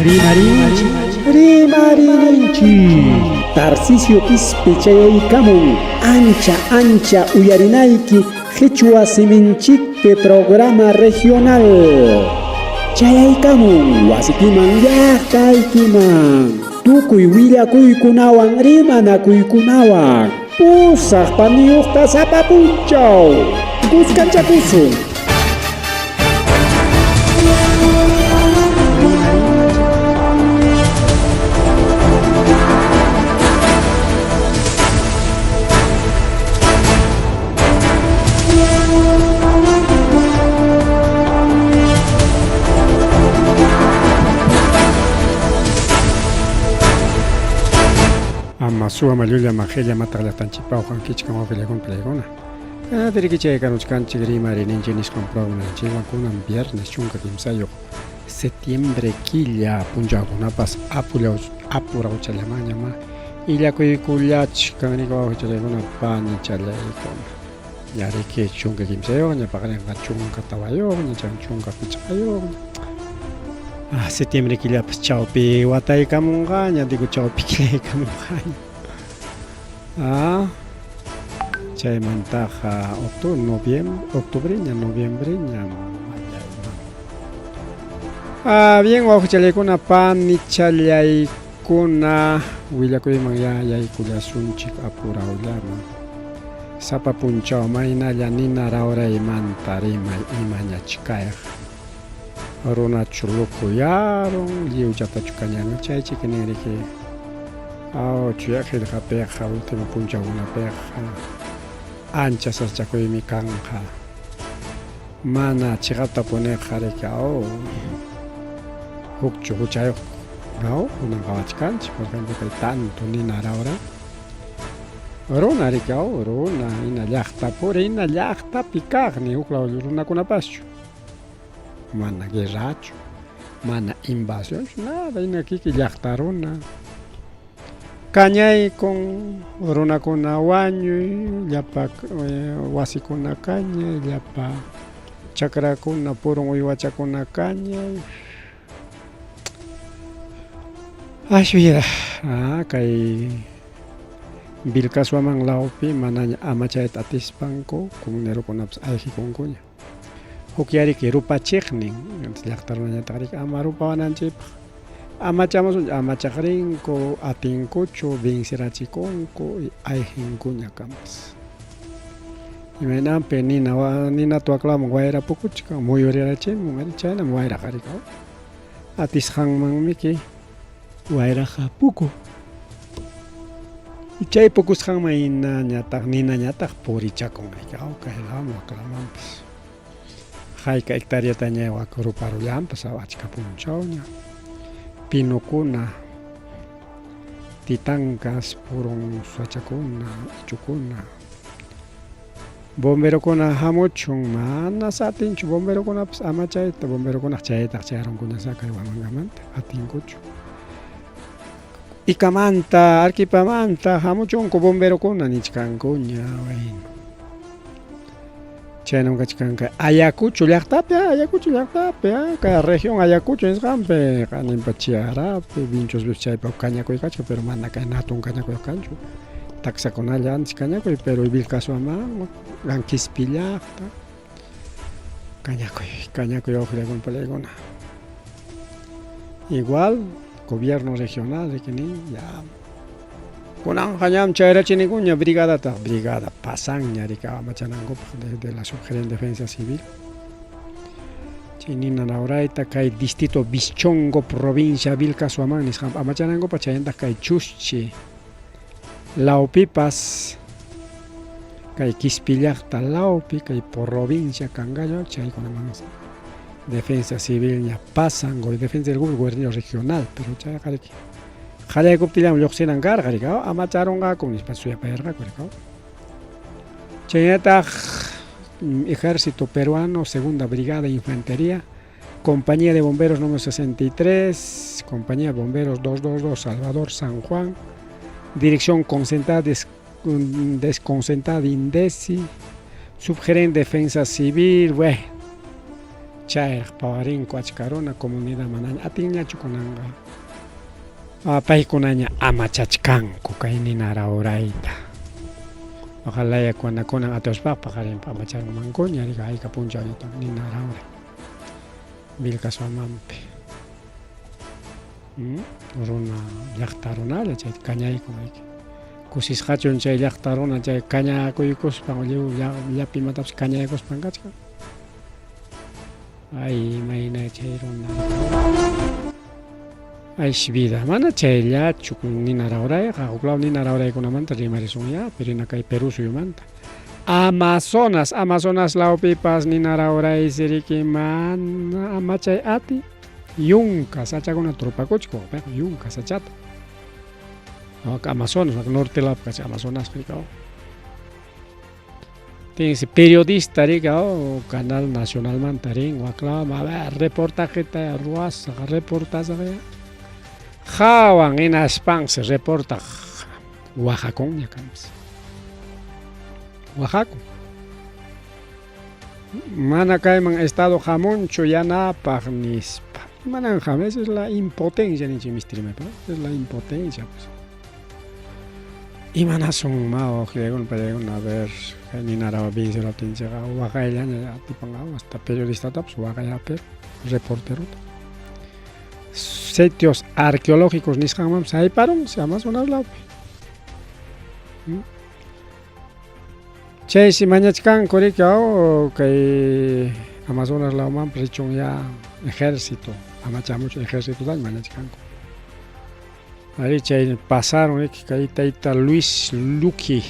Rimarinchik, rimarininchik. Tarcisio Quispe chayaykamun ancha ancha uyarinayki qhichwa siminchikpi programa regional. Chayaykamun wasikiman llaqtaykiman tukuy willakuykunawan rimanakuykunawan pusaq paniyuqta sapa punchaw kuskanchakusun. Ama suwa mallulla majilla mataq llaqtanchikpa uqankichkan wawqillakuna palaykuna. Kanatiri chay kanuchkanchik rimarininchik nisqan programanchikwan kunan viernes 13 septiembre killa punchawkunapas apurawchallamanñama illakuykullachkan riki wawqichallaykuna panichallaykuna. Ñariki 13ña paqarinqa 14ña chay 15ña. Ah, septiembre killapas chawpi wataykamunqaña, digo chawpi killaykamunqaña. Ah, chaymantaqa octubre, noviembre, octubreña, noviembreña. Ah, bien, wawqichallaykuna, panichallaykuna, willakuyman ya yaykullasunchik apurawllaman. Sapa punchaw maynalla nina rawraymanta rimay imañachkayqa. Runachu lukuyarun, lliwchatachu kañanqa chaychiki ninriki. Aw, chuya qillqapiqa, último punchawkunapiqa ancha sasachakuymi kanqa. Mana chiqaptapuniqa riki aw, hukchu huchayuq aw, kunan qawachkanchik, por ejemplo, kay tanto nina rawra. Runa riki aw, runa, hina llaqtapura, hina llaqtapi kaq, ni huk law runakunapaschu. Mana guerrachu, mana invasionchu, nada, hina kiki llaqta runa. Kañaykun runakuna wañuy, llapa wasikuna kañay, llapa chakrakuna purun uywachakuna kañay. Ay vida, ah, kay Vilcashuaman lawpi manaña amachayta atispanku comunerokunapas ayqikunkuña. Huk yariki rupachiqnin, llaqta runañataq riki ama rupawananchikpaq amachamusun, amachaqrinku, atinkuchu, vencerachikunku, ayqinkuña kanpas. Imaynanpi nina ninata waklaman wayra pukuchkan muyurirachimun, ari chaynam wayraqa riki atisqanmanmiki wayraqa pukun. Chay pukusqanman hinañataq ninañataq purichakun riki kay lawman wak lawmanpas. Hayka hectareataña wak ruparullanpas achka punchawña. Pinukuna, titankas, purun sachakuna, ichukuna. Bomberokuna hamuchun, manas atinchu bomberokunapas amachayta, bomberokunaq chaytaq chayarunkuña kay Huamangamanta, atinkuchu. Ikamanta, Arquipamanta hamuchunku bomberokuna nichkankuña, bueno. Chaynam kachkan kay Ayacucho llaqtapi, Ayacucho llaqtapi, kay región Ayacucho nisqanpi, qaninpa Chiarapi, Vinchos chaypa kañakuy kachkan, pero mana kay hatun kañakuy kanchu. Taksakunalla antes kañakuy, pero Vilcashuaman, Quispi llaqta, kañakuy, kañakuy wawqillakuna palaykuna. Igual, gobierno regional riki nin, ya kunanqa ñam chayrachinikuña brigadata, brigada pasanña riki amachanankupaq desde la subgerente de defensa civil. Chay nina rawrayta kay distrito Vischongo, provincia Vilcashuaman nisqanpa amachanankupaq, chaynataq kay Chuschi lawpipas, kay Quispi llaqta lawpi, kay provincia Cangallo, chaykunaman defensa civil ña pasan, defensa del gobierno regional, pero chayqa riki qallaykuptillanmi lluqsinan karqa riki, amacharunqaku nispa suyapayarqaku riki. Chaynataq Ejército Peruano, Segunda Brigada de Infantería, Compañía de Bomberos número 63, Compañía de Bomberos 222, Salvador San Juan, Dirección Concentrada Desconcentrada de Indesi, Subgerente Defensa Civil, bueno. Chayraq pawarinku achka runa comunidad manaña atinñachu kunanqa. Paykunaña amachachkanku kay nina rawrayta. Ojalaya kunan atiwaspaq paqarinpa amacharunmankuña riki hayka punchawñataq nina rawray Vilcashuamanpi. Runa llaqta runalla chay kañaykun riki. Kusisqachun chay llaqta runa chay kañakuykuspan lliw llapi imatapas kañaykuspan kachkan. Ay, imayna chay runa. Ay, vida. Mana chayllachu nina rawrayqa. Huklaw nina rawraykunamanta rimarisunyá, pero kay Perú suyumanta. Amazonas, Amazonas lawpipas nina rawraysi riki mana amachay ati. Yunka sachakuna trupakuchku, yunka sachata. Amazonas, norte lawpi kachkan Amazonas Tinsi periodista rika oh, Canal Nacionalmanta rin waklaman a ver reportajeta ruwasaq reportasaq ya. Hawan hinaspansi reportaj waqakunña kanpas. Waqakun. Mana kayman estado hamunchu yanapaq nispa. Imananqa, esa es la impotencia ninchik misti rimaypa, es la impotencia pues. Imanasun ma wawqillaykuna pallaykuna a ver kay ninarawa venceraptinchikqa waqayllaña atipan hasta periodistatapas waqay hapir reporterota. Sitios arqueológicos nisqanmanpas hayparunsi Amazonas lawpi. Chaysi mañachkanku riki kay Amazonas lawmanpas richun ya ejército amachamuchun ejércitotaña mañachkanku. Arí chay pasaron riki kay tayta Luis Luqui.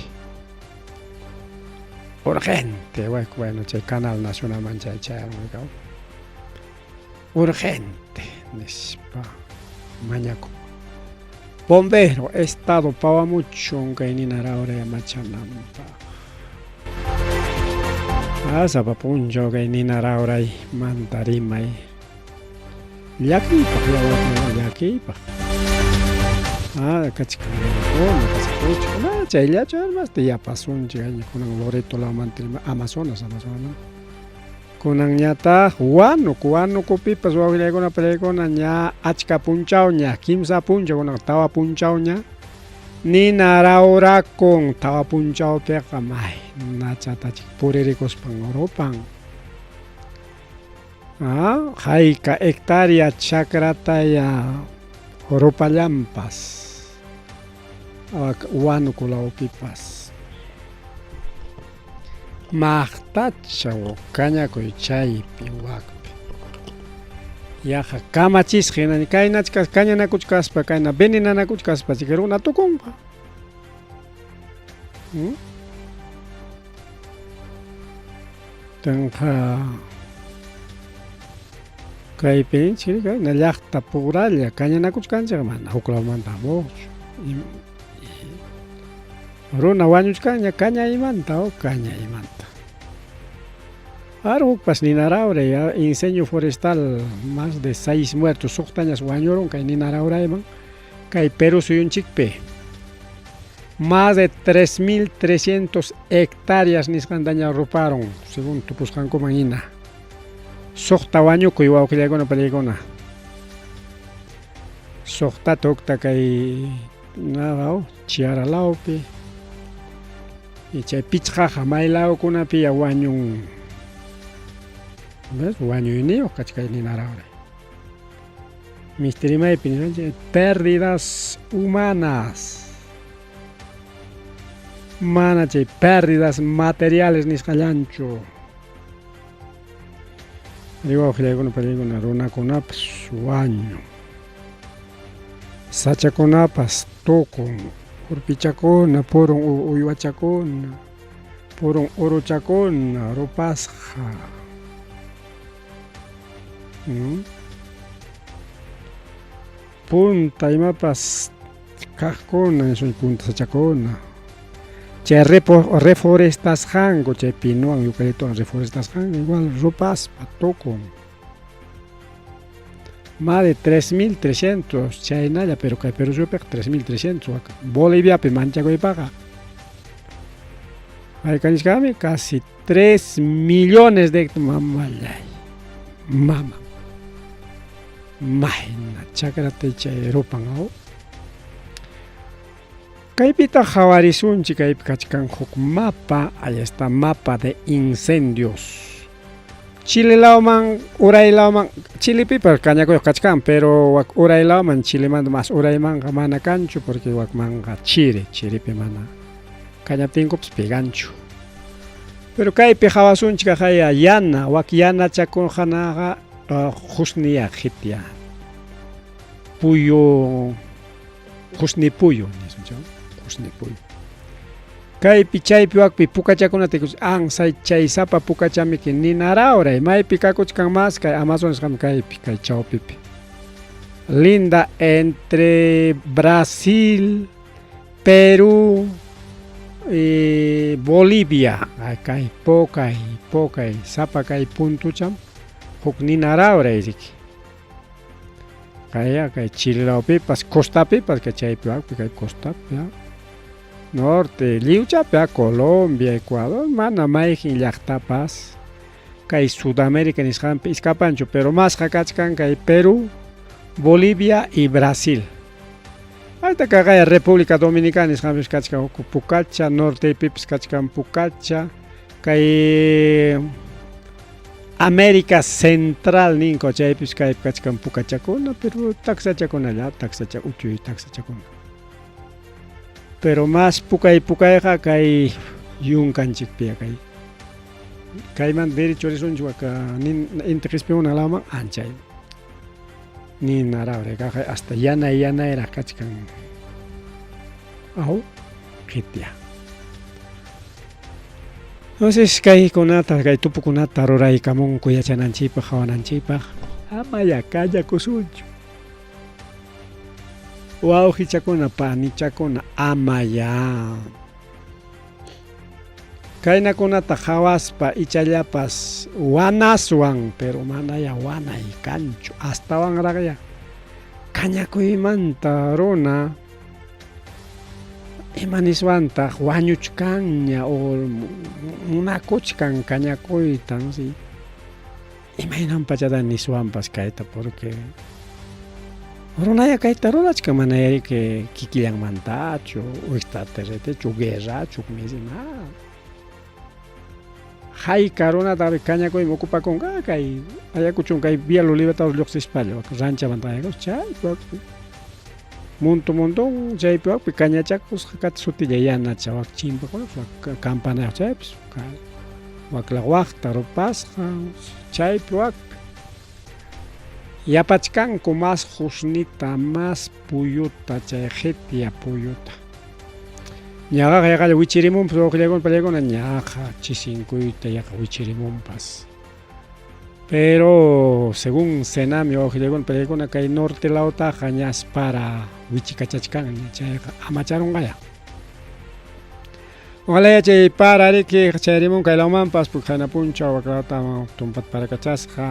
Urgente, bueno, chay Canal Nacionalman chay chayarun riki. Urgente nispa mañakun. Bombero, Estado pawamuchun kay nina rawray amachananpaq. Sapa punchaw kay nina rawraymanta rimay. Llakiypaq yawarqa llakiypaq. Ah, kachkan pasakuchkan. Ah, chayllachu armasta yapasunchik kunan Loreto lawmanta Amazonas, Amazonas. Kunanñataq Huánuco, Huánucopipas wawqillaykuna pallaykuna ña achka punchawña, kimsa punchaw kunan tawa punchawña nina rawrakun tawa punchawpiqa may nachatachik puririkuspan rupan. Ah, hayka hectárea chakrataya rupallanpas Huánuco lawpipas. Maqtacha kañakuy chaypi wakpi. Yaqa kamachisqa hina kaynachkas kañanakuchkaspa kayna venenanakuchkaspa chika runa tukunqa. Tanqa kaypi ninchik kayna llaqta puralla kañanakuchkanchik mana huklawmanta hamuqchu. Runa wañuchkanña kañaymanta o kañaymanta. Ar hukpas ninarawray incendio forestal más de 6 muertos suqtañas wañurun kay ninarawrayman kay Perú suyunchikpi. Más de 3.300 hectáreas nisqantaña ruparon según tupusqankuman hina. Suqta wañukuy wawqillaykuna pallaykuna. Suqtata hukta kay nada Chiara lawpi. Y chay pichqaqa may lawkunapi ya wañun. ¿Ves? Wañuyniyuq kachkay ninarawray. Misti rimaypi nisqanchik pérdidas humanas. Mana chay pérdidas materiales nisqallanchu. Arí wawqillaykuna pallaykuna runakunapas wañun. Sachakunapas tukun, urpichakuna, purun uywachakuna, purun uruchakuna, rupasqa. Punta imapas kaqkuna, punta sachakuna. Chay reforestasqanku, chay pinuwan eucaliptowan reforestasqanku igual rupaspa tukun. Más de 3.300 chaynalla, pero kay Perú suyupiqa 3.300 waka. Boliviapi manchakuypaqa. Hayka nishkami casi 3 millones de mamallay. Mama mayna chakrata chay rupan aw. Kaypitaq qhawarisunchik, kaypi kachkan huk mapa, ahí está mapa de incendios. Chile lawman, uray lawman, Chilepipas kañakuyuq kachkan, pero wak uray lawman, Chilemanta mas uraymanqa mana kanchu, porque wakmanqa chiri, chiripi mana kañaptinkupas peganchu. Pero kaypi qhawasunchik aqaya yana, wak yanachakunqanaqa qusniya qhitya. Puyu, qusni puyu nisunchik, qusni puyu. Kaypi chaypi wakpi pukachakunata rikuchik, ansay chaysapa pukachamiki ninarawray, maypi kakuchkan mas kay Amazonas nisqami kaypi, kay chawpipi. Linda entre Brasil, Perú y Bolivia. Kay pukay, pukay, sapa kay puntucham huk ninarawray riki. Kaya kay Chile lawpipas, costapipas, kay chaypi wakpi, kay costapi, ya. Norte, lliwchapi, ya, Colombia, Ecuador, mana mayqin llaqtapas kay Sudamérica nisqanpi iskapanchu, pero masqa kachkan kay Perú, Bolivia y Brasil. Hayta kaqaya República Dominicana nisqanpis kachkan huk pukacha, nortepipis kachkan pukacha, kay América Central ninko chaypis kaypi kachkan pukachakuna, pero taksachakunalla, taksacha uchuy taksachakuna. Pero más pukay pukayqa kay yunkanchikpi kay kayman derecho risunchik waka nin inti qispimuna lawman anchay ninarawray kaqay hasta yanay yanayraq kachkan aw qhitya. Entonces kaykunata kay tupukunata ruraykamunku yachananchikpaq qhawananchikpaq amaya kallakusunchu. Wawqichakuna panichakuna amaya kaynakunata qhawaspa ichallapas wanaswan pero manaya wanay kanchu astawanraqya kañakuymanta runa ima niswantaq wañuchkanña o munakuchkan kañakuyta no sé imaynan pachata niswanpas kayta porque runaya kayta rurachkan mana yariki kikillanmantachu o extraterrestrechu guerrachu ma hayka runata kañakuyman ocupakunqa kay Ayacuchon kay Vía Los Libertadores lluqsispalla ranchamanta Ayacucho chaypi monto montón chaypi wakpi kañachakusqa kata sutilla yanacha wak chimpakuna wak campanayuq chaypis wakla waqta rupasqa chaypi wakpi yapachkanku mas qusnita mas puyuta chay qhitya puyuta ñaqaqa yaqalla wichirimunpas wawqillakuna pallakuna ñaqa chisinkuyta yaqa wichirimunpas pero según Senami wawqillakuna pallakuna kay norte lawtaqa ñas para wichikachachkanña chayqa amacharunqaya. Ojalá yachay para riki chayarimun kay lawmanpas porque qayna punchaw waklawta tumpata parakachasqa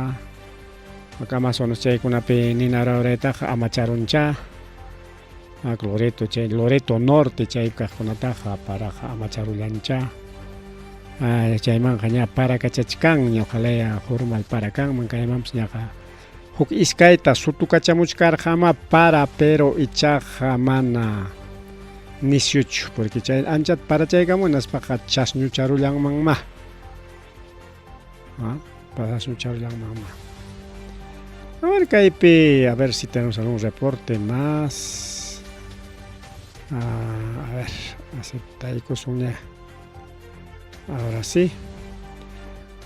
wak Amazonas chaykunapi nina rawraytaqa amacharuncha wak Loreto chay Loreto Norte chay kaqkunataqa paraqa amacharullancha chaymanqa ña parakachachkanña ojalá formal para kanman kaymanpas ñaqa huk iskayta sutukachamuchkarqama para pero ichaqa mana nisyuchu porque chay anchata parachaykamun hinaspaqa chasñucharullanmanma chasñucharullanmanma. A ver kaypi a ver si tenemos algún reporte más. A ver, aceptaykusunña. Ahora sí.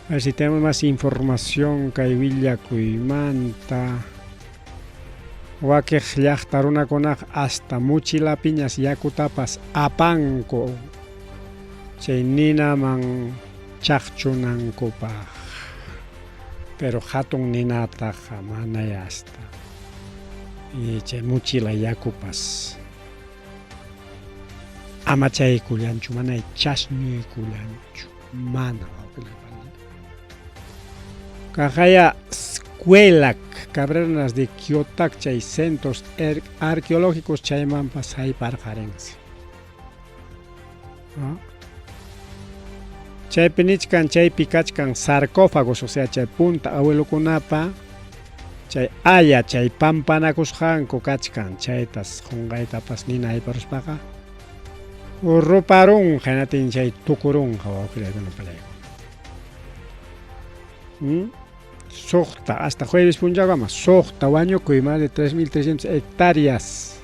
A ver si tenemos más información kay willakuymanta. Wakiq llaqta runakunaqa hasta muchilapiñas yakutapas apanku chay ninaman chaqchunankupaq. Pero hatun ninataqa manaya hasta y chay muchila yakupas amachaykullanchu manay chasñuykullanchu mana wawqillapani. Kaqaya Escuelac, Cavernas de Quiotac chay centros arqueológicos chaymanpas hayparqarinsi. Chaypi nichkan chaypi kachkan sarcófagos, o sea chay punta abuelokunapa chay aya chay pampanakusqanku kachkan chaytas qunqaytapas nina ayparuspaqa ruparunqa hinatin chay tukurunqa wawqillaykuna palaykuna. Suqta hasta jueves punchawkama suqta wañukuy más de 3300 hectáreas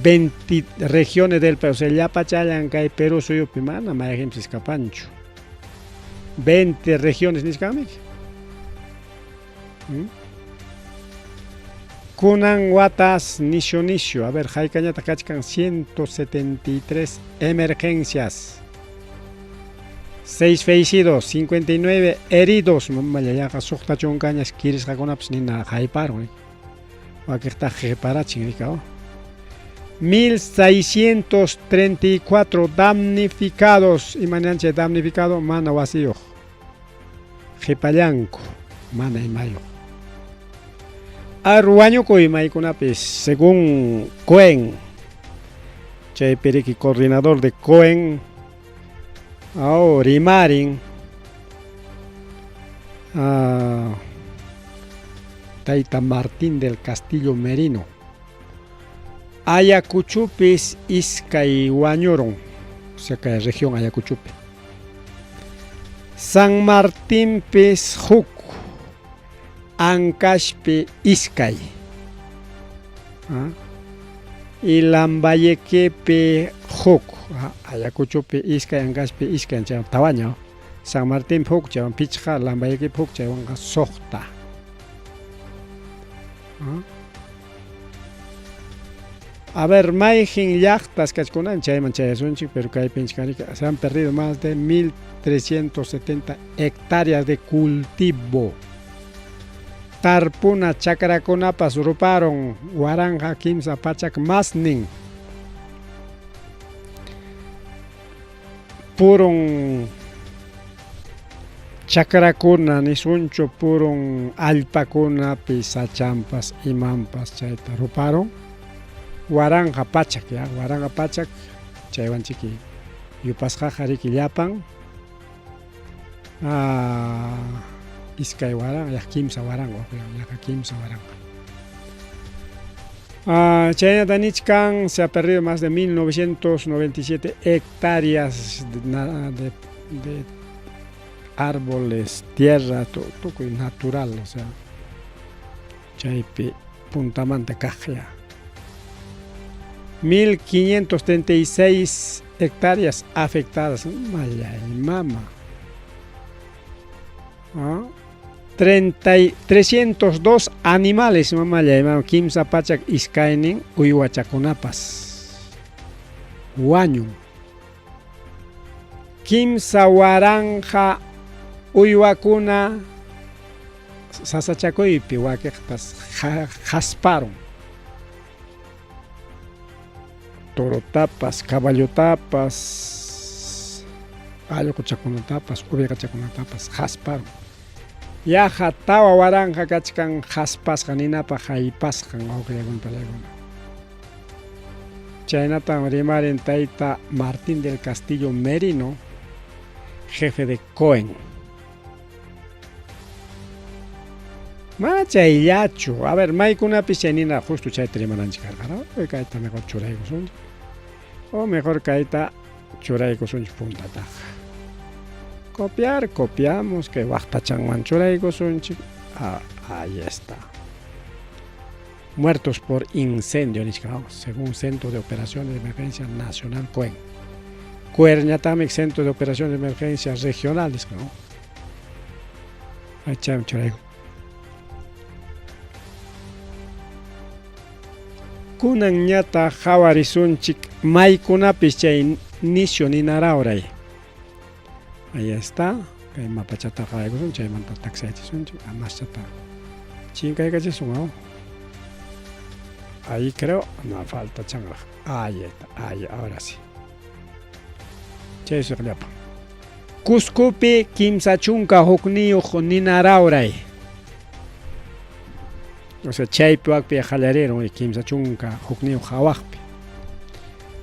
20 regiones del país, o sea, llapachallan kay Perú suyupi mana mayqinpis escapanchu. 20 regiones nisqanmi. Kunan watas nishu nishu, a ver, haykañataq kachkan 173 emergencias. 6 fallecidos, 59 heridos, mamalla yaqa suqta chunkañas kirisqakunapas nina hayparun. Wakiqtaq qhiparachin rikaw. 1634 damnificados, imañancha damnificado mana wasiyuq. Qhipallanku, mana imayuq. Arwañukuy maykunapis, según Cohen, chaypi riki coordinador de Cohen, oh, rimarin, tayta Martín del Castillo Merino. Ayacuchupis iskay wañurun, o sea kay región Ayacuchupi. San Martinpis huk, Ancashpi iskay. Y Lambayequepi huk, Ayacuchupi iskay, Ancashpi iskay, chaywan tawaña. San Martinpi huk, chaywan pichqa, Lambayequepi huk, chaywanqa suqta. A ver, mayqin llaqtas kachkunan chayman chayasunchik, pero kaypinchik se han perdido más de 1370 hectáreas de cultivo. Tarpuna chakrakunapas ruparon 1300 masnin. Purun chakrakuna nisunchu purun allpakunapi sachampas imanpas chayta ruparon 1100 ya 1100 chaywanchiki yupasqaqa riki llapan 2000 yaqa 3000 yaqa 3000. Chaynata nichkan se ha perdido más de 1997 hectáreas de árboles, tierra, tukuy natural, o sea, chaypi puntamanta kaq ya. 1536 hectáreas afectadas, mallay mama. 302 animales, mamallay mama, 302 uywachakunapas wañun. 3000 uywakuna sasachakuypi wakiqtas qasparun. Torotapas, caballotapas, allquchakunatapas, ovejachakunatapas qasparun. Yaqa 4000 kachkan qaspasqa ninapaq haypasqan wawqillakuna palaykuna. Chaynatam rimarin tayta Martín del Castillo Merino, jefe de Cohen. Mana chayllachu. A ver, maykunapis chay nina justo chayta rimananchik karqa, ¿no? Kayta mejor churaykusunchik. O mejor kayta churaykusunchik puntataqa. Copiar, copiamos, que waqtachanwan churaykusunchik. Ahí está. Muertos por incendio, nichka, según Centro de Operaciones de Emergencia Nacional COEN. Cuerñatamic Centro de Operaciones de Emergencia Regional, ¿no? Ahí churayku. Kunan ñata qhawarisunchik maykunapis chay nisyu ninarauray. Ahí está. Kay mapachata qhawaykusun chaymanta taksiyachisunchik amaschata chinkaykachisun, ¿no? Ahí creo, no falta changraj. Ahí está, ahí, ahora sí. Chay suqllapa. Cuscopi 31 ninarauray. O sea, chaypi wakpi qallariron 31 hawaqpi.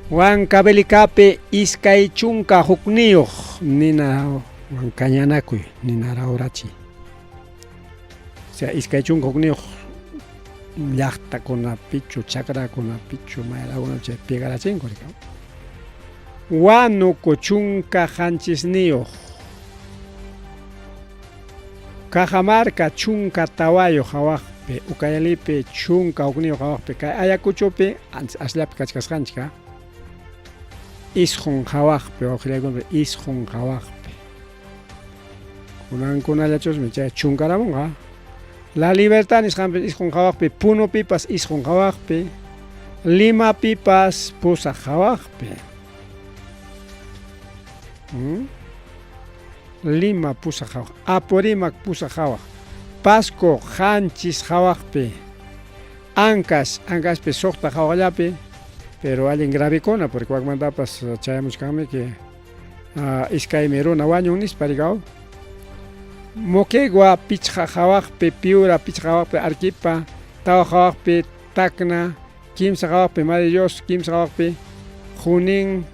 Huancavelicapi 21 nina kañanakuy nina rawrachiy. O sea, 21 llaqtakunapichu, chakrakunapichu, maylawkunapi chay pegarachinku. Huánuco 17. Cajamarca 14 hawaqpi, Ucayalipi 11 hawaqpi, kay Ayacuchopi asllapi kachkasqanchik, 9 hawaqpi, wawqillaykunapi 9 hawaqpi. Kunankunallachusmi chay chunkaramunqa. La Libertad nisqanpi 9 hawaqpi, Punopipas 9 hawaqpi, Limapipas 8 hawaqpi. Lima 8 hawaq, Apurímac 8 hawaq, Pasco 7 hawaqpi, Ancash, Ancashpi 6 hawaqllapi, pero allin gravikuna porque wakmantapas chayamuchkanmi que iskaymi runa wañun nispa rikaw. Moquegua 5 hawaqpi, Piura 5 hawaqpi, Arequipa 4 hawaqpi, Tacna 3 hawaqpi, Madre Dios 3 hawaqpi, Junín,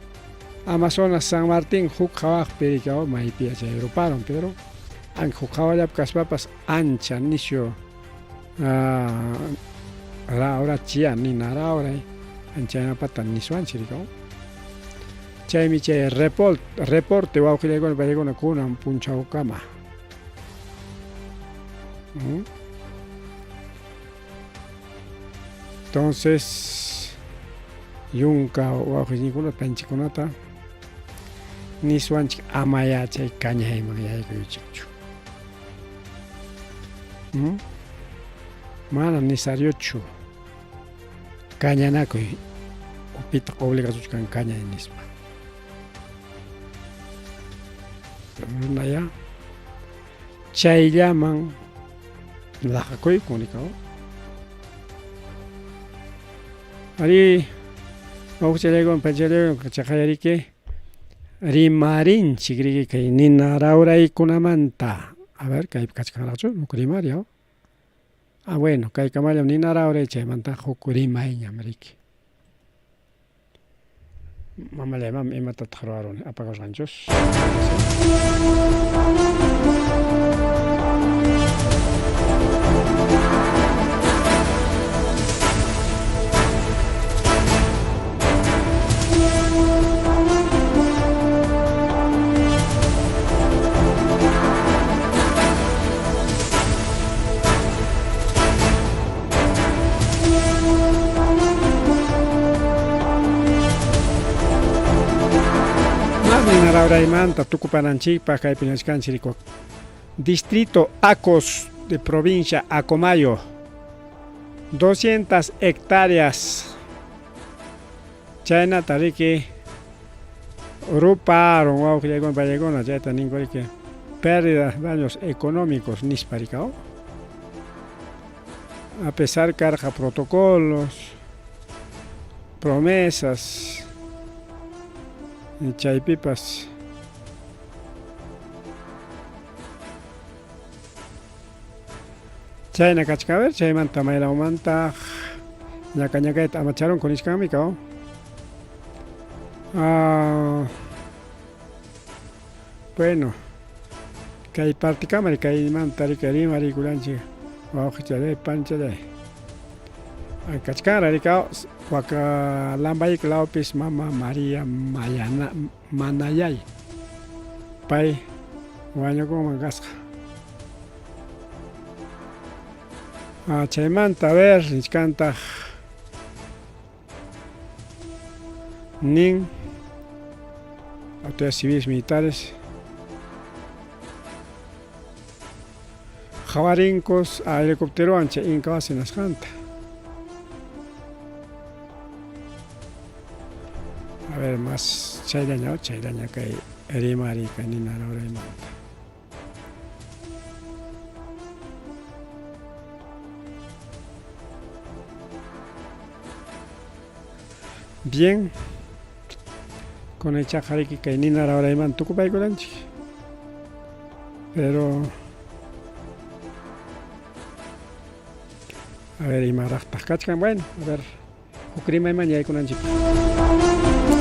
Amazonas, San Martín 1 hawaqpi rikaw, maypi chay ruparun, pero ancha huk hawallapi kaspapas ancha nisyu rawrachia nina rawray anchaynapata niswanchik rikaw. Chaymi chay reporte wawqillaykuna paykuna kunan punchawkama. Entonces yunka wawqiykunata panchikunata niswanchik amaya chay kañayman yaykuychikchu. Mana nisariochu kañanakuy pitaq obligasuchkan kañay nispa. Runaya chayllaman laqakuykun rikaw. Ari wawqichallaykuna panchallaykuna chaqayariki rimarinchik riki kay nina rawraykunamanta. A ver, kaypi kachkanraqchu huk rimari. Ah, bueno, kaykamallam nina rawray, chaymanta huk rimayñam riki. Mamallay, mam, imatataq ruwaruni? Apakusqanchus. Nina rawraymanta tukupananchikpaq kaypi ñachkanchik riku. Distrito Acos de provincia Acomayo, 200 hectáreas chaynata riki ruparun wawqillaykuna pallaykuna, chayta ninku riki pérdidas, daños económicos nispa rikaw. A pesar karqa protocolos, promesas, chaypipas chayna kachkan. A ver, chaymanta maylawmanta ñaka ñakayta amacharunku nichkanmi kaw. Bueno, kay partikama kaymanta riki rimariykullanchik wawqichalay panchalay. Kachkanra rikaw waka Lambayeque lawpis mama María Mayana Manayay pay wañukunman kasqa. Chaymanta a ver nichkantaq nin autoridades civiles militares qhawarinkos a helicópterowan chay inka wasi nasqanta. A ver, más chayllaña, chayllaña kay rimari kay nina rawraymanta. Bien, con el chajariki kay nina rawraymanta tukupaykulanchik. Pero a ver, imaraqtaq kachkan, bueno, a ver, huk rimayman yaykunanchikpaq.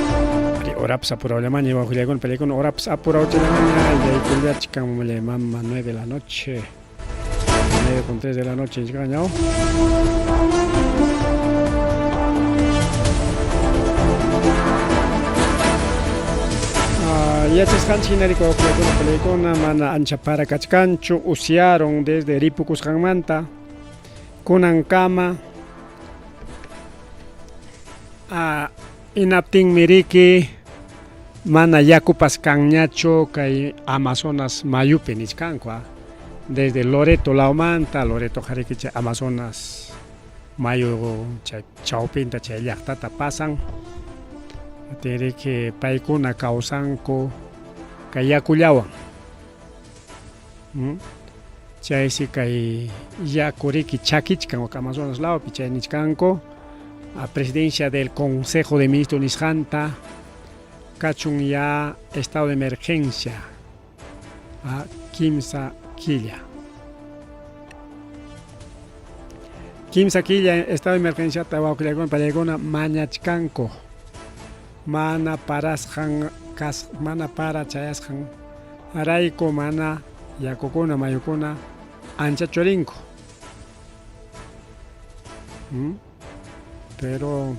Horapas apurawllamaña wawqillaykuna pallaykuna horapas apurawchallamaña yaykullachkan mamallay mama 9 de la noche. 9 con 3 de la noche ñaw. Yachasqanchik hina riki wawqillaykuna pallaykuna mana ancha para kachkanchu usyarun desde ripukusqanmanta kunankama hinaptinmi riki mana yakupas kanñachu kay Amazonas mayupi nichkanku desde Loreto lawmanta Loreto riki chay Amazonas mayu chay chawpinta chay llaqtata pasan riki paykuna kawsanku kay yakullawan chaysi kay yaku riki chakichkan wak Amazonas lawpi chay nichkanku a presidencia del Consejo de Ministros nisqanta kachun ya estado de emergencia a kimsa killa. Kimsa killa estado de emergencia wawqillaykuna pallaykuna mañachkanku mana parasqan kas mana para chayasqan rayku mana yakukuna mayukuna anchachu rinku. Pero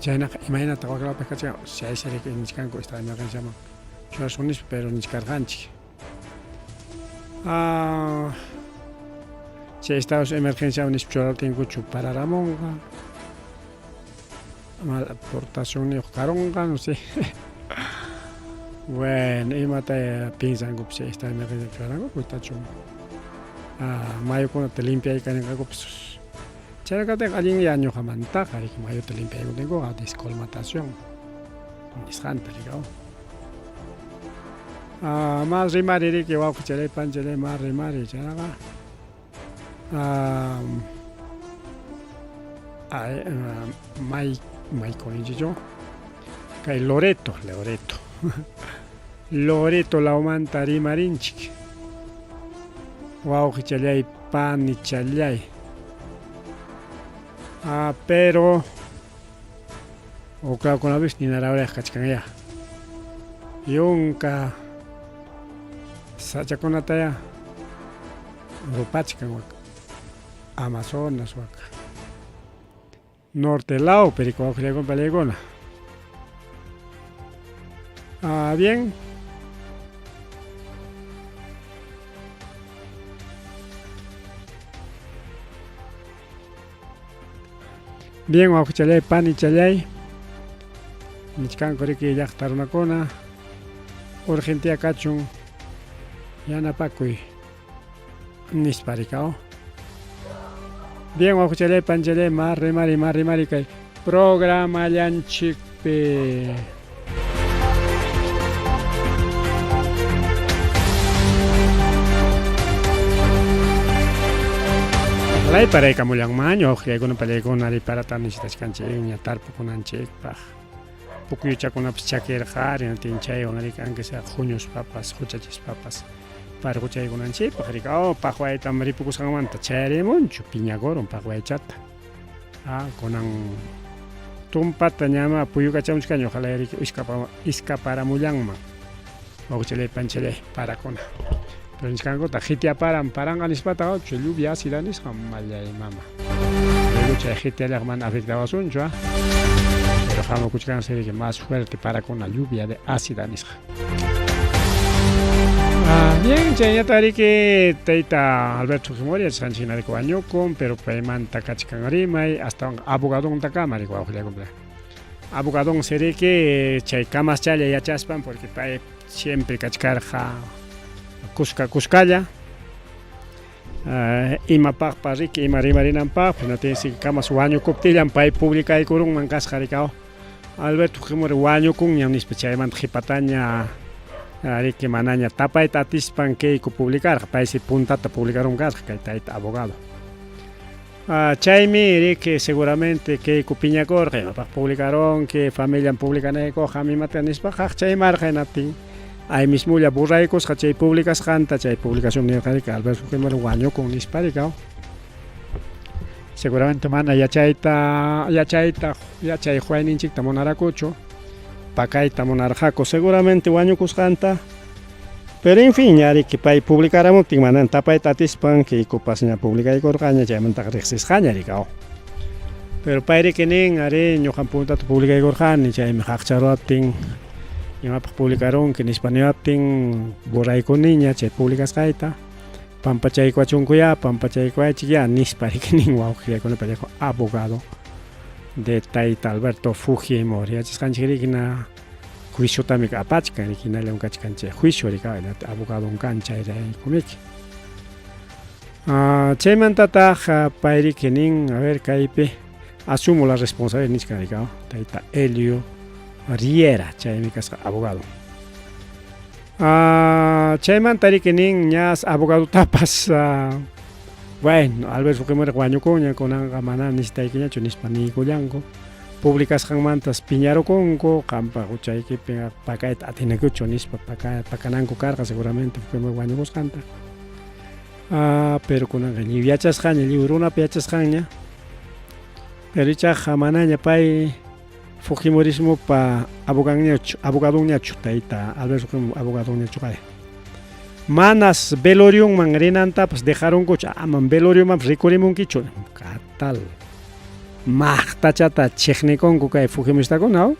chaynaqa imaynataq waklawpi kachkan chaysi riki nichkanku estado de emergenciaman churasun nispa pero nichkarqanchik. Chay estado de emergenciaman nispa churartinkuchu pararamunqa mal aportacionniyuq karunqa no sé. Bueno, imata piensankupas chay estado de emergencia churanku tachun mayukunata limpiaykaninqakupas chayna kaptinqa allinlla ñuqamantaqa riki mayuta limpiaykutinkuqa descolmatación nisqanta riki mas rimari riki wawqichalay panchalay mas rimari chaynaqa maykuninchikchu kay Loreto Loreto Loreto lawmanta rimarinchik wawqichalay panichalay pero uklakunapis ninarawrayaq kachkanya yunka sachakunataya rupachkan wak Amazonas wak norte lawpi riki wawqillaykuna pallaykuna. Bien. Bien wawqichalay panichalay nichkanku riki llaqta runakuna urgenteya kachun yanapakuy nispa rikaw. Bien wawqichalay panichalay ma rimari kay programallanchikpi. Ojalá paraykamullanmanña wawqillaykuna pallaykuna riparata necesitachkanchikña tarpukunanchikpaq pukyuchakunapas chakirqari hinaptin chaywan riki aunque sea huñuspapas huchachispapas parquchaykunanchikpaq riki paqwaytam ripukusqanmanta chayarimunchu piñakurun paqwaychata kunan tumpata ñama puyukachamuchkaña ojalá riki iskaparamullanman wawqichalay panchalay parakuna pero nichkankutaq qitiaparan paranqa nispataq chay lluvia ácida nisqa mallay mama luego chay qitiallaqa mana afectawasunchu pero hamukuchkansi riki más fuerte parakuna lluvia de ácida nisqa. Bien, chayñata riki tayta Alberto Fujimori yachasqanchik hina riki wañukun pero paymanta kachkan rimay astawan abogadontakama riki wawqillaykuna. Abogadonsi riki chay kamaschalla yachaspan porque pay siempre kachkarqa kuska kuskalla imapaqpas riki ima rimarinanpaqpas hinaptinsi kamas wañukuptillan pay publicaykurunman kasqa riki Alberto Fujimori wañukunñam nispa chaymanta qhipataña riki manaña tapayta atispan Keiko publicarqa paysi puntata publicarun kasqa kay tayta abogado. Chaymi riki seguramente Keiko piñakurqa imapaq publicarunki familian publicanaykuqa imata nispa qaq chaymarqa hinaptin ahí mismolla borraykusqa chay publicasqanta chay publicación nirqa riki Alberto Fujimori wañukun nispa riki. Seguramente mana yachayta yachayta yachay huayninchikta munarakuchu, pakayta munarqaku seguramente wañukusqanta. Pero en fin, ña riki pay publicaramuptin manan tapayta atispan kaykupas ña publicaykurqaña chaymantaqa riqsisqaña riki aw. Pero pay riki nin arí ñuqam puntata publicaykurqani chaymi qaqcharuwaptin imapaq publicarunki nispa niwaptin borraykuniña chay publicasqayta pampachaykuwachunkuyá pampachaykuwaychikyá nispa riki nin wawqillaykunapa payqa abogado de tayta Alberto Fujimori yachasqanchik riki na juiciotami apachkan riki hinallam kachkan chay juicio riki abogadon kan chayraykumiki. Chaymantataq pay riki nin a ver kaypi asumo la responsabilidad nichkan riki tayta Elio Riera chaymi kasqa abogado. Chaymanta riki nin ñas abogadotapas bueno Alberto Fujimori wañukunña kunanqa mana necesitaykiñachu nispa niykullanku publicasqanmantas piñarukunku qampa huchaykipi pakayta atinakuchu nispa pakananku karqa seguramente Fujimori wañukusqanta. Pero kunanqa lliw yachasqaña lliw runapa yachasqanña pero ichaqa manaña pay Fujimorismopa aboganñachu abogadonñachu tayta Alberto Fujimori abogadonñachu kay. Manas velorionman rinantapas dejarunkuchu amam veloriomanpas rikurimunkichu katal maqtachata chiqnikunku kay Fujimoristakuna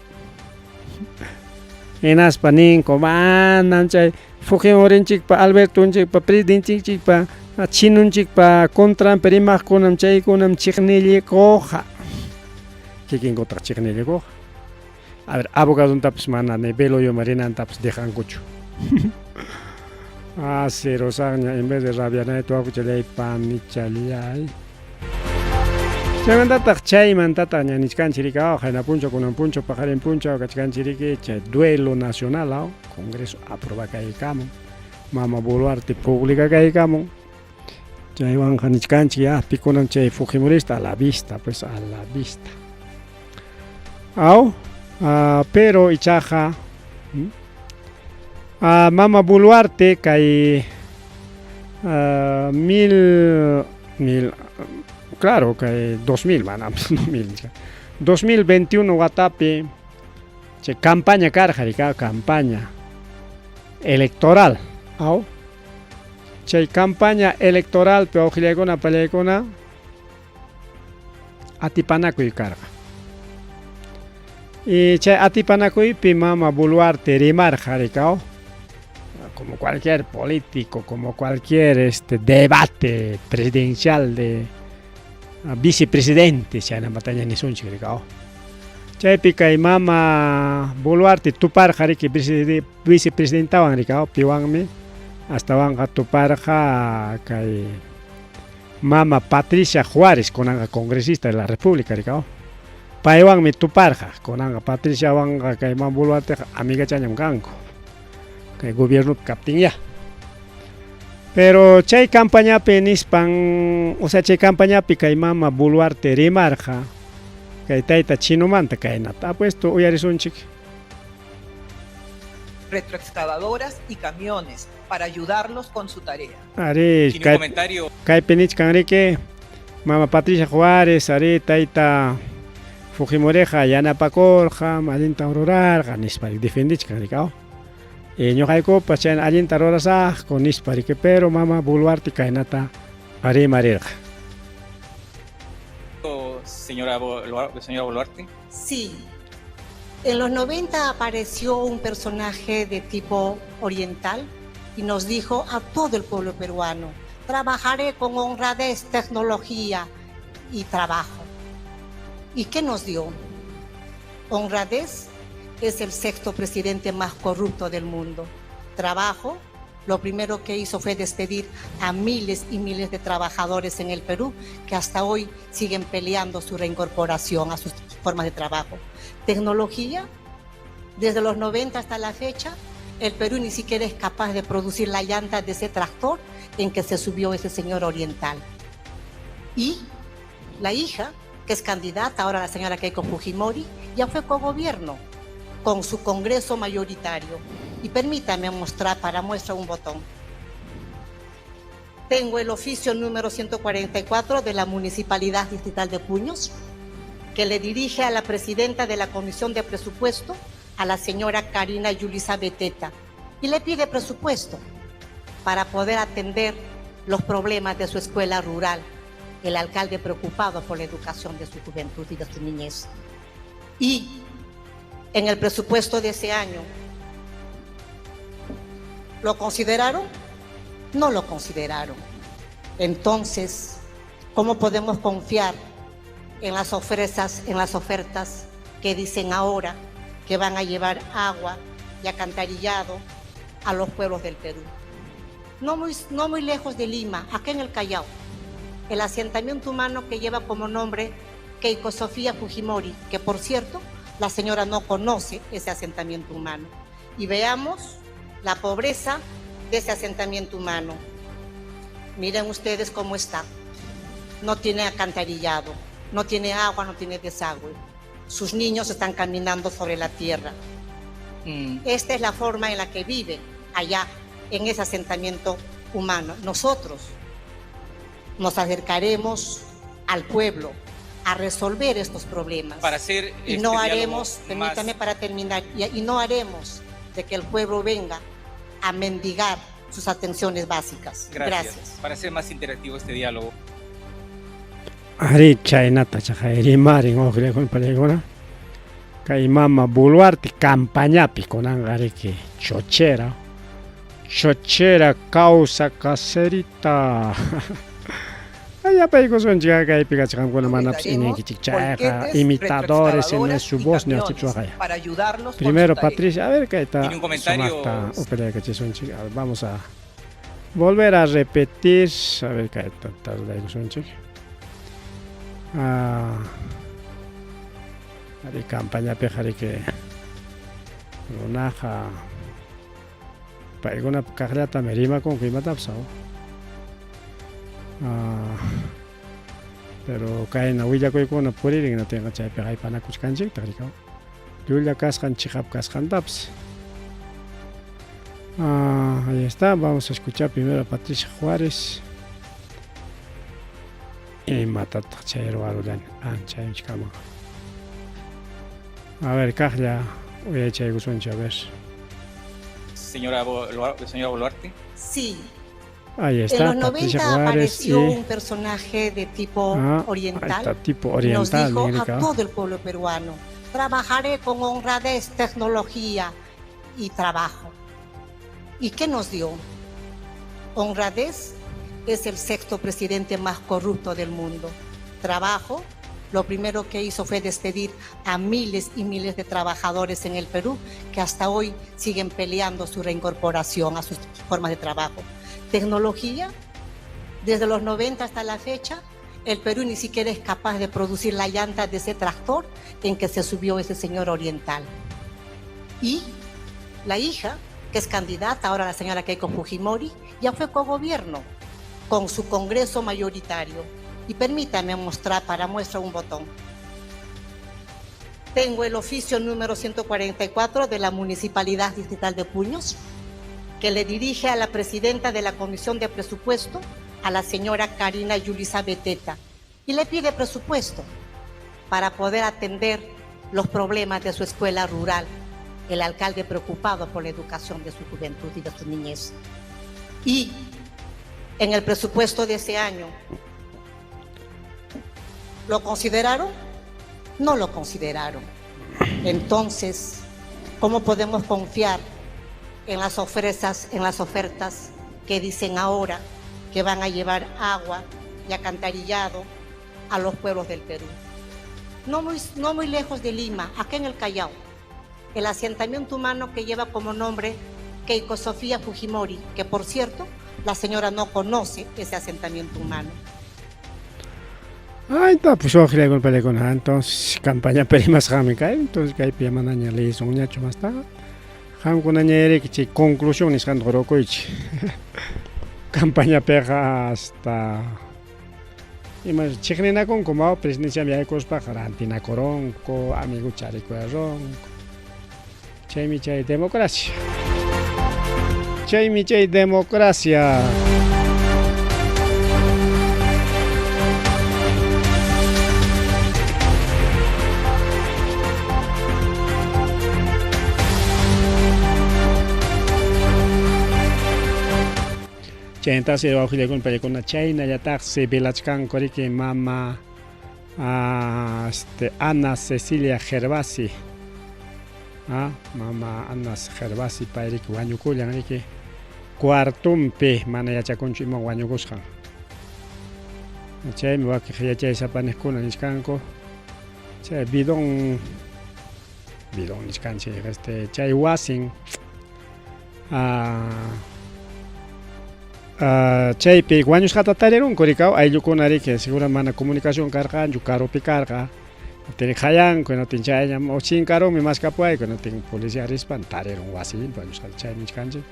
hinaspa ninku manam chay Fujimorinchikpa Albertonchikpa presidentinchikpa chinunchikpa contranpi rimaqkunam chaykunam chiqnillikuqqa kikinkutaq chiqnillikuqqa a ver abogadontapas mana ni veloyoman rinantapas dejankuchu asirusaqña en vez de rabianayta wawqichallay panichallay chaymantataq chaymantataq ña nichkanchik riki aw qayna punchaw kunan punchaw paqarin punchaw kachkanchik riki chay duelo nacional aw Congreso aprobakaykamun mama Boluarte publicakaykamun chaywanqa nichkanchik ya pikunam chay fujimorista a la vista pues a la vista aw pero ichaqa mama Boluarte kay mil mil claro kay 2000 mana mil 2021 watapi chay campaña karqa riki campaña electoral aw chay campaña electoralpi wawqillaykuna pallaykuna atipanakuy karqa y chay atipanakuypi mama Boluarte rimarqa riki aw como cualquier político como cualquier este debate presidencial de vicepresidente chaynamataña nisunchik riki aw chaypi kay mama Boluarte tuparqa riki vicepresidentawan riki aw piwanmi astawanqa tuparqa kay mama Patricia Juárez kunanqa congresista de la República riki aw paywanmi tuparqa kunanqa Patriciawanqa kay mama Boluarteqa amigachañam kanku kay gobiernopi kaptin ya. Pero chay campañapi nispan o sea chay campañapi kay mama Boluarte rimarqa kay tayta chinomanta kaynata apuesto uyarisunchik. Retroexcavadoras y camiones para ayudarlos con su tarea. Arí, kaypi nichkan riki mama Patricia Juárez arí tayta Fujimoriqa yanapakurqa allintam rurarqa nispa defendichkan riki aw. Ñuqaykupas chayna allinta rurasaqku nispa riki pero mama Boluarte kaynata rimarirqa. Señora Boluarte. Sí. En los 90 apareció un personaje de tipo oriental y nos dijo a todo el pueblo peruano, trabajaré con honradez, tecnología y trabajo. ¿Y qué nos dio? Honradez es el sexto presidente más corrupto del mundo. Trabajo, lo primero que hizo fue despedir a miles y miles de trabajadores en el Perú que hasta hoy siguen peleando su reincorporación a sus formas de trabajo. Tecnología, desde los 90 hasta la fecha, el Perú ni siquiera es capaz de producir la llanta de ese tractor en que se subió ese señor oriental. Y la hija, que es candidata ahora la señora Keiko Fujimori, ya fue cogobierno con su congreso mayoritario. Y permítame mostrar para muestra un botón. Tengo el oficio número 144 de la Municipalidad Distrital de Puños, que le dirige a la presidenta de la Comisión de Presupuesto, a la señora Karina Yulisa Beteta, y le pide presupuesto para poder atender los problemas de su escuela rural, el alcalde preocupado por la educación de su juventud y de su niñez. Y en el presupuesto de ese año, ¿lo consideraron? No lo consideraron. Entonces, ¿cómo podemos confiar en las ofertas, en las ofertas que dicen ahora que van a llevar agua y acantarillado a los pueblos del Perú? No muy, no muy lejos de Lima, acá en el Callao, el asentamiento humano que lleva como nombre Keiko Sofía Fujimori, que por cierto, la señora no conoce ese asentamiento humano. Y veamos la pobreza de ese asentamiento humano. Miren ustedes cómo está. No tiene acantarillado, no tiene agua, no tiene desagüe. Sus niños están caminando sobre la tierra. Esta es la forma en la que vive allá, en ese asentamiento humano. Nosotros nos acercaremos al pueblo a resolver estos problemas. Para hacer y este no diálogo haremos, más permítame para terminar, y no haremos de que el pueblo venga a mendigar sus atenciones básicas. Gracias. Gracias. Para hacer más interactivo este diálogo. Arí chaynata chaqay rimarin uqllakuna paykuna kay mama Boluarte campañapi kunanqa riki chochera chochera causa caserita Yapaykusunchik kaypi kachqamkuna manapas Daremos iñiykichik chayqa volquetes, imitadores en retroexcavadoras su y voz camiones niqchichwaqaya. para ayudarlos con Primero su tarea. Patricia, a ver kayta Tiene un comentario. sumaqta upallaykachisunchik. A ver, vamos a volver a repetir, a ver kayta tardaykusunchik. Ah, ari campañapiqa riki runaqa paykunap kaqllatami rimakunku imatapas aw. Ah, pero kayna willakuykuna puririn natinqa chaypiqa aypanakuchkanchiktaq riki llulla kasqan chiqap kasqantapas. Ah, ahí está, vamos a escuchar primero a Patricia Juárez. Imatataq chay ruwarullani ancha ayunchikaman. A ver, kaqlla uyaychaykusunchik, a ver. Señora Boluarte. Sí. Ahí En está, los Patricia 90 Juárez apareció y un personaje de tipo Ah, ahí oriental. está, tipo Nos oriental, dijo a Erika. todo el pueblo peruano, trabajaré con honradez, tecnología y trabajo. ¿Y qué nos dio? Honradez es el sexto presidente más corrupto del mundo. Trabajo, lo primero que hizo fue despedir a miles y miles de trabajadores en el Perú que hasta hoy siguen peleando su reincorporación a sus formas de trabajo. Tecnología, desde los 90 hasta la fecha, el Perú ni siquiera es capaz de producir la llanta de ese tractor en que se subió ese señor oriental. Y la hija, que es candidata ahora la señora Keiko Fujimori, ya fue cogobierno con su congreso mayoritario. Y permítame mostrar para muestra un botón. Tengo el oficio número 144 de la Municipalidad Distrital de Puños, que le dirige a la presidenta de la Comisión de Presupuesto, a la señora Karina Yulisa Beteta, y le pide presupuesto para poder atender los problemas de su escuela rural, el alcalde preocupado por la educación de su juventud y de su niñez. Y en el presupuesto de ese año, ¿lo consideraron? No lo consideraron. Entonces, ¿cómo podemos confiar en las ofertas, en las ofertas que dicen ahora que van a llevar agua y acantarillado a los pueblos del Perú? No muy, no muy lejos de Lima, acá en el Callao, el asentamiento humano que lleva como nombre Keiko Sofía Fujimori, que por cierto, la señora no conoce ese asentamiento humano. Ahí está, pues uqllaykunaqa paykuna entonces campaña rimasqanmi kay entonces kaypi manaña leyisunñachu mastaqa qamkunaña chay conclusión nisqanta qurukuychik campañapiqa hasta ima chiqninakunku ma presidenciaman yaykuspaqa rantinakurunku amigo charikuyarunku chaymi chay democracia chaymi chay democracia. Chaynataqsi wawqillaykuna paykuna chaynallataqsi velachkanku riki mama este Ana Cecilia Gervasi. Mama Ana Gervasi pay riki wañukullan riki cuartonpi mana yachakunchu iman wañukusqan. Chaymi wakiq yachaysapaniqkuna nichkanku chay bidón bidón nichkanchik este chay wasin chaypi wañusqata tarirunku rikaw ayllukuna riki seguro mana comunicación karqanchu karupi karqa Tiri qayanku hinaptin chayñam o chinkarunmi maskapuwayku hinaptin policía rispan tarirun wasinpi wañusqata chay nichkanchik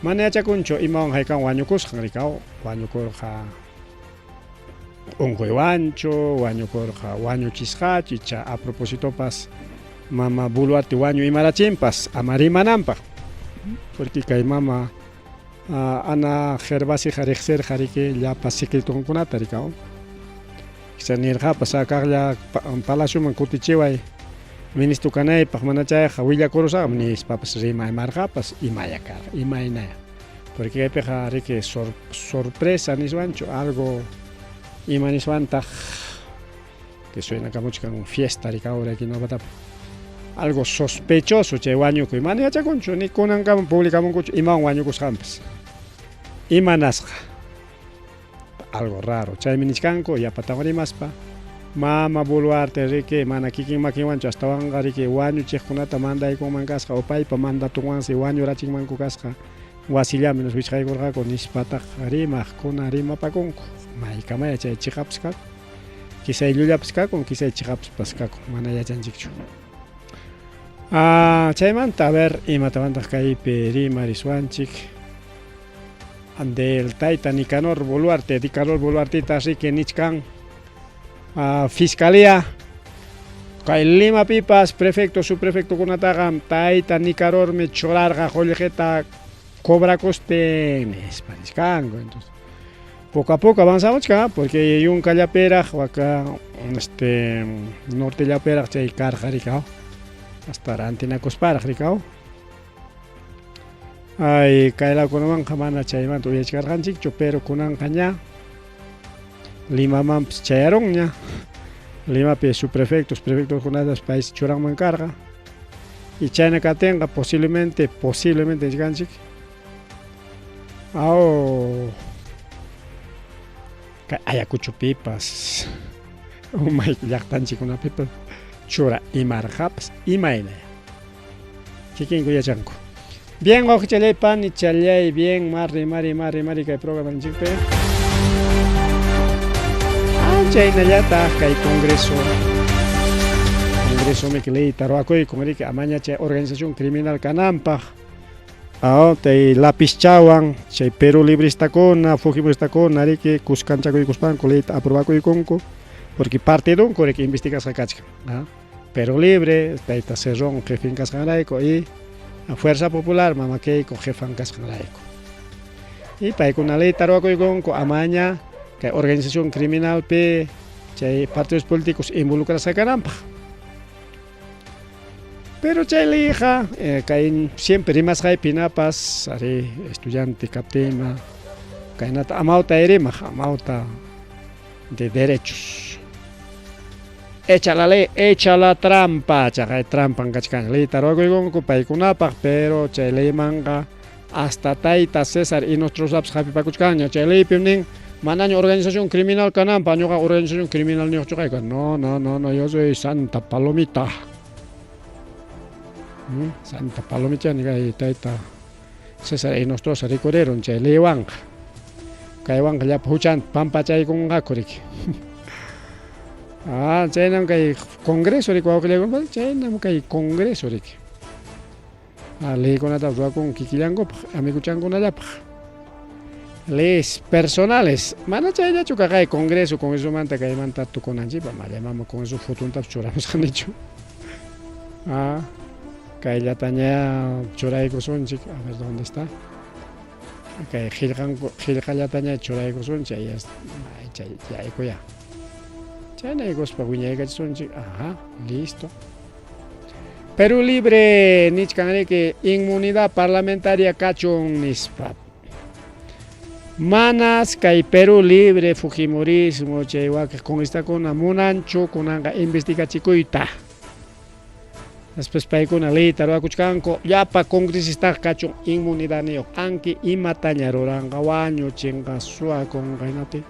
mana yachakunchu imawan haykan wañukusqan rikaw wañukurqa unquywanchu wañukurqa wañuchisqachu icha a propositopas mama Boluarte wañu imarachinpas ama rimananpaq porque kay mama Ana Gervasiqa riqsirqa riki llapa secretonkunata rikaw Icha nirqapas kaqlla palacioman kutichiway ministro kanaypaq mana chayqa willakurusaqmi nispapas rimaymarqapas imaya karqa imaynaya porque kaypiqa riki sorpresa niswanchu algo ima niswantaq que suena kamuchkan fiesta riki ahora aquí Novatapi algo sospechoso chay wañukuy mana yachakunchu ni kunankama publicamunkuchu imawan wañukusqanpas imanasqa algo raro chaymi nichkanku yapatawan rimaspa mama Boluarte riki mana kikin makinwanchu astawanqa riki wañuchiqkunata mandaykunman kasqa o paypa mandatunwansi wañurachinmanku kasqa wasillami nos wichqaykurqaku nispataq rimaqkuna rimapakunku maykamaya chay chiqapas kakun kisay llullapas kakun kisay chiqapaspas kakun mana yachanchikchu chaymanta a ver imatawantaq kaypi rimariswanchik del tayta Nicanor Boluarte, Nicanor Boluartita riki nichkan fiscalía kay Limapipas prefecto subprefectokunataqa tayta Nicanormi churarqa qullqita cobrakustin nispa nichkanku entonces poco a poco avanzamuchkan porque yunkallapiraq waka este nortellapiraq chay karqa rikaw hasta rantinakusparaq rikaw Ay, kay lawkunamanqa mana chaymanta uyachkarqanchikchu, pero kunanqa ña Limamanpas chayarunña. Limapi subprefectos, prefectokunatas paysi churanman karqa. Y chayna kaptinqa posiblemente, posiblemente nichkanchik aw kay Ayacuchopipas umay llaqtanchikkunapipas chura imarqapas imaynaya. Kikinku yachanku. Bien, wawqichalay, panichalay, bien, mari, mari, mari, mari kay programanchikpi. Chaynallataq kay Congreso. Congreso miki leyta ruwakuykun riki amaña chay organización criminal kananpaq. Aw, tay lapizchawan chay Perú libristakuna, Fujimoristakuna riki kuskanchakuykuspanku leyta aprobakuykunku porque partidunku riki investigasqa kachkan. Perú Libre, tayta Cerrón jefin kasqanrayku y Fuerza Popular mama Keiko jefan kasqanrayku. Y paykuna leyta ruwakuykunku amaña kay organización criminalpi chay partidos políticos involucrasqa kananpaq. Pero chay leyqa kay siempre rimasqaypi hinapas ari estudiante kaptiyma kaynata amawta rimaq, amawta de derechos. Echa la ley, echa la trampa, chaqay trampan kachkan leyta ruwakuykunku paykunapaq, pero chay leymanqa hasta tayta César Hinostrozapas hapipakuchkanña, chay leypim nin manaña organización criminal kananpaq, ñuqa organización criminal niqchu kayku, no, no, no, no, yo soy Santa Palomita. Santa Palomita kay tayta César Hinostroza rikurirun chay leywanqa. Kaywanqa llapa huchanta pampachaykunqaku riki. Chaynam kay Congreso riki wawqillaykuna, chaynam kay Congreso riki. Leykunata ruwakun kikillankupaq, amiguchankunallapaq. Leyes personales, mana chayllachu kaqay Congreso, Congresomanta kaymanta tukunanchikpaq, malla mama Congreso fotontapas churamusqanichu. Kayllataña churaykusunchik, a ver dónde está. Kay qillqanku qillqallataña churaykusunchik, chay yaykuya. Chaynaykuspa wiñaykachisunchik, ajá, listo. Perú Libre nichkan riki inmunidad parlamentaria kachun nispa. Manas kay Perú Libre, Fujimorismo, chay wakiq congresistakuna munanchu kunanqa investigachikuyta. Después paykuna leyta ruwakuchkanku, llapa congresistaqa kachun inmunidadniyuq, anki imataña ruranqa, wañuchinqa, suwakunqa, hinaptin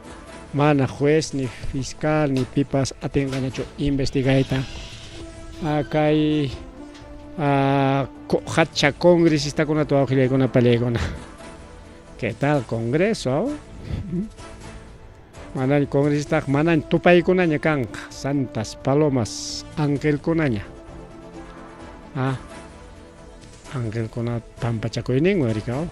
mana juez ni fiscal ni pipas atinqañachu investigayta. Kay hacha congresistakunata wawqillaykuna pallaykuna. ¿Qué tal congreso? Manaña congresistaqa manaña tupaykunaña kanqa, santas palomas angelkunaña. Ah, angelkuna pampachakuyninwan rikaw.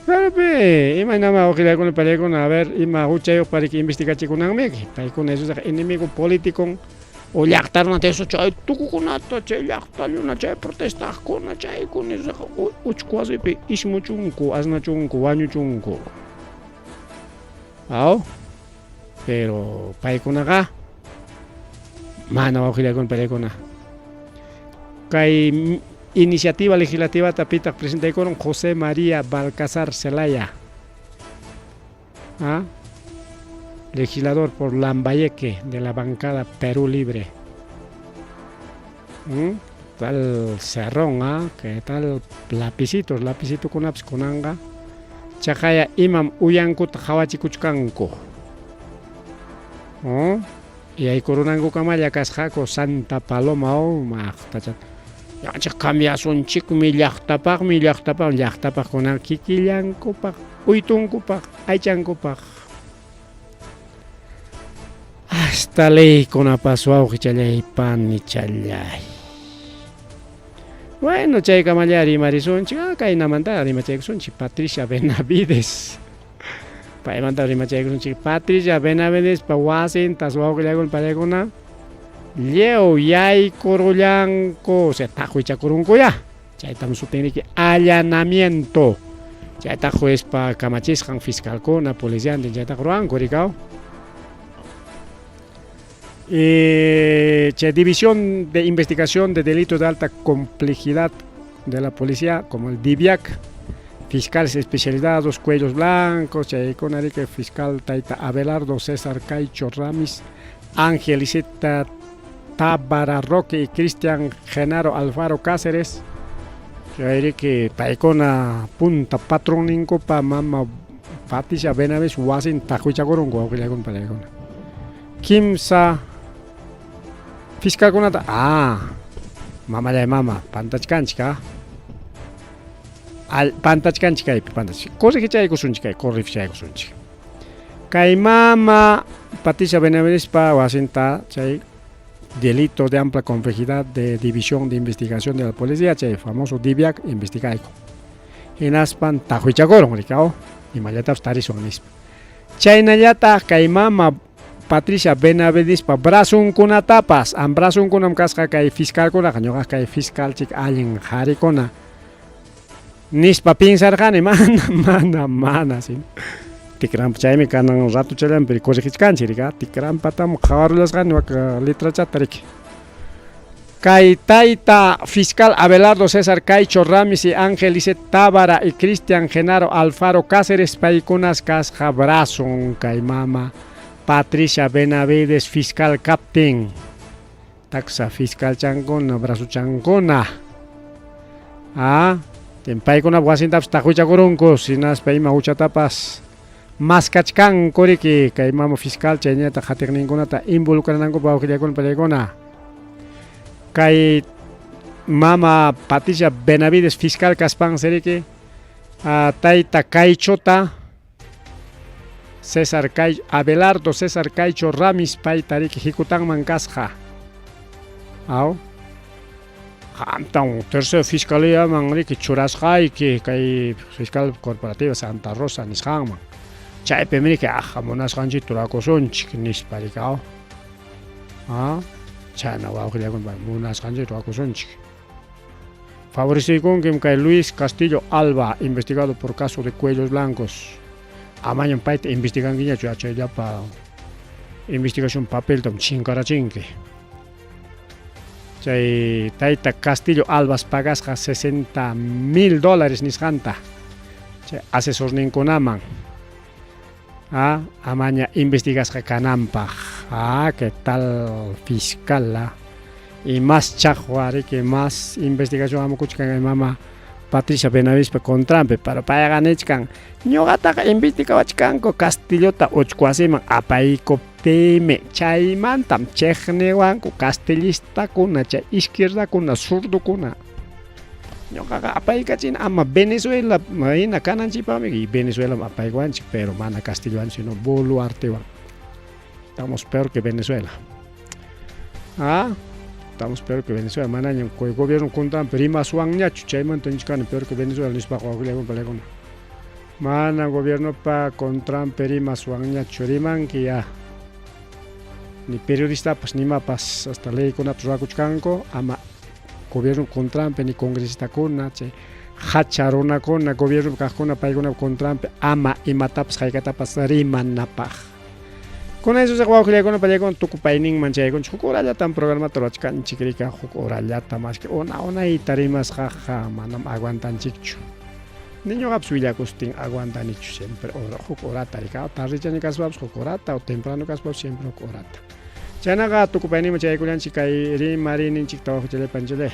Pero pe, imaynama wawqillaykuna pallaykuna, a ver, ima huchayuqpa riki investigachikunanmi, paykuna esosaqa enemigo político o llaqta runata eso chay tukukunata chay llaqta runa chay protestaqkuna chaykuna esosaqa uchku wasipi ismuchunku asnachunku wañuchunku. Aw, pero paykunaqa mana wawqillaykuna pallaykuna. Kay iniciativa legislativata pitaq presentaykurun José María Balcazar Zelaya. ¿Ah? Legislador por Lambayeque de la bancada Perú Libre. Tal cerrón, ¿ah? Que tal lapicitos, lapicitokunapas kunanqa chaqaya imam uyankuta qhawachikuchkanku. Yaykurunankukamalla kasqaku Santa Paloma o maqtacha. Ñuqanchik cambiasunchikmi llaqtapaqmi llaqtapaq llaqtapaq kunan kikillankupaq uytunkupaq aychankupaq. Hasta leykunapas wawqichallay panichallay. Bueno, chaykamalla rimarisunchik, ah, kaynamanta rimachaykusunchik Patricia Benavides. Paymanta rimachaykusunchik Patricia Benavidespa wasintas wawqillaykuna pallaykuna lliw yaykurullanku, o sea, taqwichakurunkuya. Chaytam sutin riki allanamiento. Chaytaq juezpa kamachisqan fiscalkuna, policiantin chaytaq ruwanku rikaw. Chay División de Investigación de Delitos de Alta Complejidad de la Policía, como el DIVIAC, fiscales especializados, cuellos blancos, chaykuna riki fiscal tayta Abelardo César Caicho Ramis, Ángel Isita Tábara Roque y Cristian Genaro Alfaro Cáceres, chay riki paykuna punta patronninkupa mama Patricia Benavides wasin taqwichakurunku wawqillaykuna pallaykuna. Kimsa fiscalkunata ah mamallay mama pantachkanchik ah al pantachkanchik kaypi pantachik corrigichaykusunchik kay corrigichaykusunchik kay mama Patricia Benavidespa wasinta chay delito de amplia complejidad de división de investigación de la policía chay famoso DIVIAC investigayku hinaspan taqwichakurun rikaw imallatapas tarisun nispa chaynallataq kay mama Patricia Benavidespa brazonkunatapas, am brazonkunam kasqa kay fiscalkunaqa, ñuqaqa kay fiscalchik allin qarikuna nispa piensarqani, mana, mana, mana, sino tikrampa chaymi kanan ratuchallanpi corregichkanchik riki, tikrampatam qhawarullasqani wak letrachata riki. Kay tayta fiscal Abelardo César Caicho Ramis y Ángel Lisset Tábara y Cristian Genaro Alfaro Cáceres paykunas kasqa brazon kay mama Patricia Benavides fiscal captain taksa fiscal chankuna brazochankuna ah paykunap wasintapas taqwichakurunku hinaspa ima huchatapas maskachkanku riki kay mama fiscal chaynallataq qatiqninkunata involucranankupaq wawqillaykuna pallaykuna. Kay mama Patricia Benavides fiscal kaspansi riki tayta Caichota César Cay Abelardo César Caicho Ramis payta riki hikutanman kasqa. Aw. Qamtan tercera fiscalíaman riki churasqayki kay fiscal corporativa Santa Rosa nisqanman. Chaypim riki aja munasqanchikta rurakusunchik nispa riki aw. Ah, chayna wawqillakuna munasqanchikta rurakusunchik. Favoreceykunkim kay Luis Castillo Alba, investigado por caso de cuellos blancos. Amañam payta investigankiñachu chayllapa investigación papeltam chinkarachinki. Chay tayta Castillo Albas pagasqa 60 mil dólares nisqanta. Chay asesorninkunaman a amaña investigasqa kananpaq. Ah, qué tal fiscal, ah. Y más chaqwa riki, más investigación hamukuchkan mama Patricia Benavidespa contranpi, pero payqa nichkan, ñuqataqa investigawachkanku Castillota uchkuwasiman apaykuptiymi, chaymantam chiqniwanku castillistakuna, chay izquierdakuna, zurdukuna. Ñuqaqa apaykachina ama Venezuela hina kananchikpaqmi, y Venezuelam apaykuwanchik, pero mana Castillowan sino Boluartewan. Estamos peor que Venezuela. Ah, estamos peor que Venezuela. Manañam gobierno contranpi rimaswanñachu, chaymanta nichkani peor que Venezuela nispaqa wawqillakuna palaykuna. Mana gobiernopa contranpi rimaswanñachu, rimanki ya. Ni periodistapas ni imapas hasta leykunapas ruwakuchkanku ama gobierno contranpi ni congresistakuna chay hacha runakuna gobiernopi kaqkuna paykunapa contranpi ama imatapas haykatapas rimanapaq. Kunan Jesusqa wawqillaykuna pallaykuna tukupayninman chayaykunchik huk horallatam programata ruwachkanchik rika huk horallata maski una unayta rimasqaqa manam aguantanchikchu. Ni ñuqapas willakustin aguantanichu siempre huk horata rika tardechaña kaspapas huk horata o temprano kaspapas siempre huk horata. Chaynaqa tukupayninman chayaykullanchik kay rimariyninchikta wawqichallay panchallay.